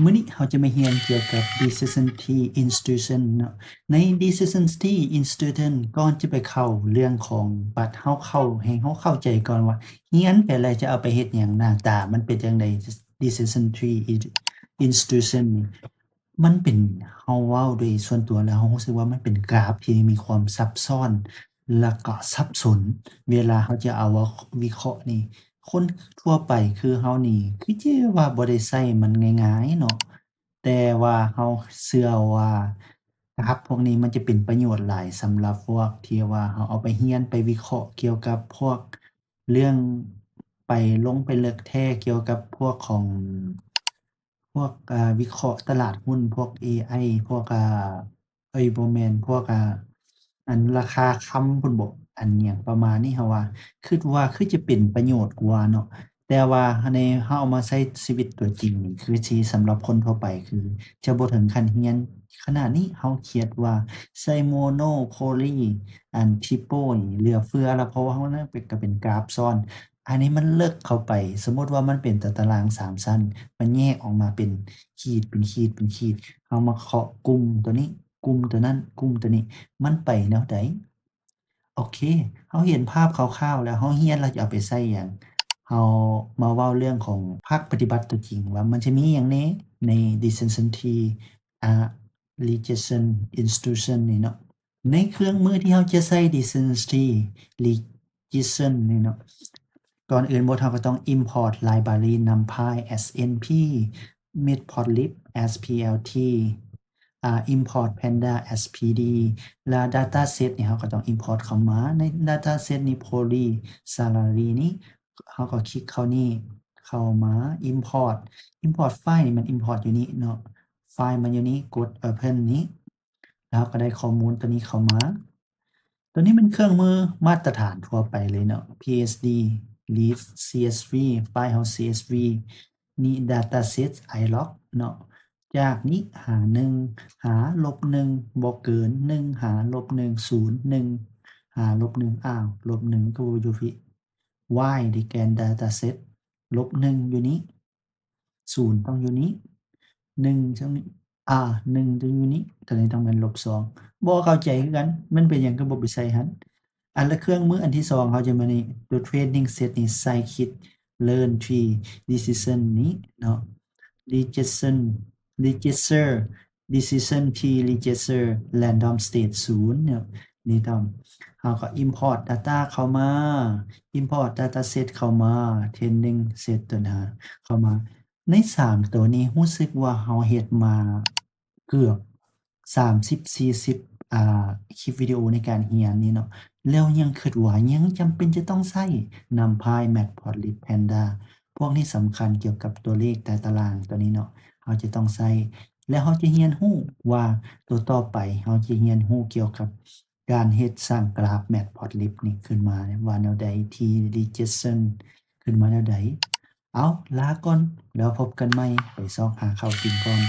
ມື້ນີ້ເຮົາຈະມາຮຽນກ່ຽວກັບ Decision Tree Instruction ເນາະ. ໃນ Decision Tree Instruction ກ່ອນຈະໄປເຂົ້າເລື່ອງຂອງ but ເຮົາເຂົ້າ ໃຫ້ເຮົາເຂົ້າໃຈກ່ອນວ່າ ຮຽນໄປແລ້ວຈະເອົາໄປເຮັດຫຍັງ, ໜ້າຕາມັນເປັນຈັ່ງໃດ Decision Tree Instruction ນີ້. ມັນເປັນ ເຮົາເວົ້າໂດຍສ່ວນຕົວແລ້ວ ເຮົາຮູ້ສຶກວ່າມັນເປັນກຣາຟທີ່ມີຄວາມຊັບຊ້ອນ ແລ້ວກໍສັບສົນ ເວລາເຮົາຈະເອົາມາວິເຄາະນີ້. ຄົນທົ່ວໄປຄືເຮົານີ້ ຄືຈະວ່າບໍ່ໄດ້ໃຊ້ມັນງ່າຍໆເນາະ, ແຕ່ວ່າເຮົາເຊື່ອວ່າກຣາຟພວກນີ້ມັນຈະເປັນປະໂຫຍດຫຼາຍສຳລັບພວກທີ່ວ່າເຮົາເອົາໄປຮຽນ ໄປວິເຄາະກ່ຽວກັບພວກເລື່ອງ ໄປລົງໄປເລິກແທ້ກ່ຽວກັບພວກຂອງ ພວກ ອ່າ ວິເຄາະຕະຫຼາດຫຸ້ນ ພວກເອໄອ ພວກ ອ່າ ເອີຍ ບໍ່ແມ່ນ ພວກ ອ່າ ອັນລາຄາຄຳພຸ້ນບໍ ອັນຫຍັງປະມານນີ້ ເຮົາວ່າ ຄິດວ່າຄືຈະເປັນປະໂຫຍດກວ່າເນາະ. ແຕ່ວ່າໃນເຮົາເອົາມາໃຊ້ຊີວິດຕົວຈິງນີ້ ຄືຊິສຳລັບຄົນທົ່ວໄປ ຄືຈະບໍ່ເຖິງຂັ້ນຮຽນຂະໜາດນີ້. ເຮົາຄຽດວ່າໃຊ້ໂມໂນ ໂພລີ ອັນ ທຣິບເປິ້ນ ນີ້ເຫຼືອເຟືອລະ ເພາະວ່າເຮົານັ້ນເປັນ ກໍເປັນກຣາຟຊ້ອນ. ອັນນີ້ມັນເລິກເຂົ້າໄປ, ສົມມຸດວ່າມັນເປັນຕາຕະລາງສາມຊັ້ນ, ມັນແຍກອອກມາເປັນຂີດ ເປັນຂີດ ເປັນຂີດ, ເຮົາມາເຄາະກຸ່ມຕົວນີ້ ກຸ່ມຕົວນັ້ນ ກຸ່ມຕົວນີ້ ມັນໄປແນວໃດ? ໂອເຄ ເຮົາເຫັນພາບຄ່າວໆແລ້ວ, ເຮົາຮຽນແລ້ວຈະເອົາໄປໃຊ້ຫຍັງ? ເຮົາມາເວົ້າເລື່ອງຂອງພາກປະຕິບັດຕົວຈິງວ່າມັນຈະມີຫຍັງແດ່ໃນ Decision Tree ອາ Regression Instruction ນີ້ເນາະ. ໃນເຄື່ອງມືທີ່ເຮົາຈະໃຊ້ Decision Tree Regression ນີ້ເນາະ, ກ່ອນອື່ນໝົດເຮົາກໍຕ້ອງ import library NumPy as NP, Matplotlib as plt, ອາ import Panda as pd ແລະ dataset ນີ້ເຮົາກໍຕ້ອງ import ເຂົ້າມາ. ໃນ dataset ນີ້ Poly Salary ນີ້ ເຮົາກໍຄລິກເຂົ້ານີ້ ເຂົ້າມາ import, import file ນີ້ມັນ import ຢູ່ນີ້ເນາະ, file ມັນຢູ່ນີ້, ກົດ open ນີ້ ແລ້ວເຮົາກໍໄດ້ຂໍ້ມູນຕົວນີ້ເຂົ້າມາ. ຕົວນີ້ແມ່ນເຄື່ອງມືມາດຕະຖານທົ່ວໄປເລີຍເນາະ, psd, read csv, ໄຟລ໌ເຮົາ csv, ນີ້ dataset ilog ເນາະ. ຈາກນີ້ຫາໜຶ່ງ ຫາລົບໜຶ່ງ ບໍ່ເກີນໜຶ່ງ ຫາລົບໜຶ່ງ ສູນ ໜຶ່ງ ຫາລົບໜຶ່ງ ອ້າວ ລົບໜຶ່ງກໍບໍ່ຢູ່ພີ້. ວາຍ ໄດ້ແກ່ນ dataset ລົບໜຶ່ງຢູ່ນີ້ ສູນຕ້ອງຢູ່ນີ້ ໜຶ່ງຕ້ອງ ອາ ໜຶ່ງຕ້ອງຢູ່ນີ້ ຕົວນີ້ຕ້ອງແມ່ນລົບສອງ. ບໍ່ເຂົ້າໃຈຄືກັນ ມັນເປັນຫຍັງຄືບໍ່ໄປໃສ່ຫັ້ນ. ອັນລະເຄື່ອງມືອັນທີສອງ ເຮົາຈະມານີ້ ຕົວ training set ນີ້ scikit-learn tree decision ນີ້ເນາະ, regression register decision tree register random state ສູນເນາະ. ນີ້ຕ້ອງ ເຮົາກໍ import data ເຂົ້າມາ import dataset ເຂົ້າມາ training set ຕົວໜ້າເຂົ້າມາ. ໃນສາມຕົວນີ້ ຮູ້ສຶກວ່າເຮົາເຮັດມາເກືອບສາມສິບ ສີ່ສິບ ອ່າ ຄລິບວິດີໂອໃນການຮຽນນີ້ເນາະ, ແລ້ວຍັງຄິດວ່າຍັງຈຳເປັນຈະຕ້ອງໃຊ້ NumPy, Matplotlib, Panda ພວກນີ້ສຳຄັນກ່ຽວກັບຕົວເລກໃຕ້ຕາລາງຕົວນີ້ເນາະ, ເຮົາຈະຕ້ອງໃຊ້ ແລ້ວເຮົາຈະຮຽນຮູ້ວ່າ ຕົວຕໍ່ໄປເຮົາຈະຮຽນຮູ້ກ່ຽວກັບການເຮັດສ້າງກຣາຟ Matplotlib ນີ້ຂຶ້ນມາວ່າແນວໃດ, tree regression ຂຶ້ນມາແນວໃດ. ເອົາ ລາກ່ອນ ແລ້ວພົບກັນໃໝ່ ໄປຊອກຫາເຂົ້າກິນກ່ອນ.